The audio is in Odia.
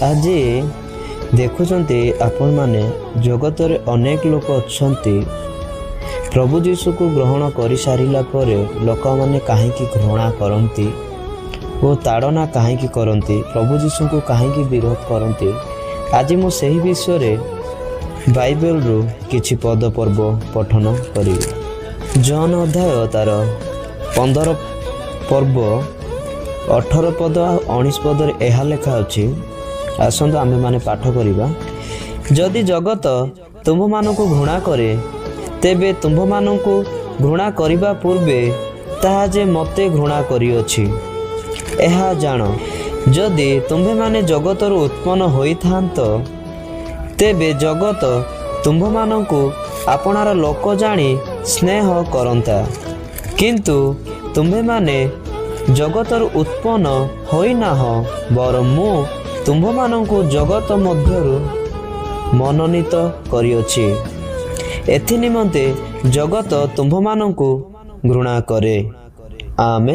ଆଜି ଦେଖୁଛନ୍ତି ଆପଣମାନେ, ଜଗତରେ ଅନେକ ଲୋକ ଅଛନ୍ତି, ପ୍ରଭୁ ଯୀଶୁକୁ ଗ୍ରହଣ କରିସାରିଲା ପରେ ଲୋକମାନେ କାହିଁକି ଘୃଣା କରନ୍ତି ଓ ତାଡ଼ନା କାହିଁକି କରନ୍ତି, ପ୍ରଭୁ ଯୀଶୁଙ୍କୁ କାହିଁକି ବିରୋଧ କରନ୍ତି, ଆଜି ମୁଁ ସେହି ବିଷୟରେ ବାଇବେଲରୁ କିଛି ପଦ ପର୍ବ ପଠନ କରିବି। ଯୋହନ ଅଧ୍ୟାୟ ତାର 15 ପର୍ବ 18 ପଦ ଆଉ 19 ପଦରେ ଏହା ଲେଖା ଅଛି। ଆସନ୍ତୁ ଆମ୍ଭେମାନେ ପାଠ କରିବା। ଯଦି ଜଗତ ତୁମ୍ଭମାନଙ୍କୁ ଘୃଣା କରେ, ତେବେ ତୁମ୍ଭମାନଙ୍କୁ ଘୃଣା କରିବା ପୂର୍ବେ ତାହା ଯେ ମୋତେ ଘୃଣା କରିଅଛି, ଏହା ଜାଣ। ଯଦି ତୁମ୍ଭେମାନେ ଜଗତରୁ ଉତ୍ପନ୍ନ ହୋଇଥାନ୍ତ, ତେବେ ଜଗତ ତୁମ୍ଭମାନଙ୍କୁ ଆପଣାର ଲୋକ ଜାଣି ସ୍ନେହ କରନ୍ତା। କିନ୍ତୁ ତୁମ୍ଭେମାନେ ଜଗତରୁ ଉତ୍ପନ୍ନ ହୋଇନାହଁ, ବରଂ ମୁଁ ତୁମ୍ଭମାନଙ୍କୁ ଜଗତ ମଧ୍ୟରୁ ମନୋନୀତ କରିଅଛି। ଏଥି ନିମନ୍ତେ ଜଗତ ତୁମ୍ଭମାନଙ୍କୁ ଘୃଣା କରେ। ଆମେନ୍।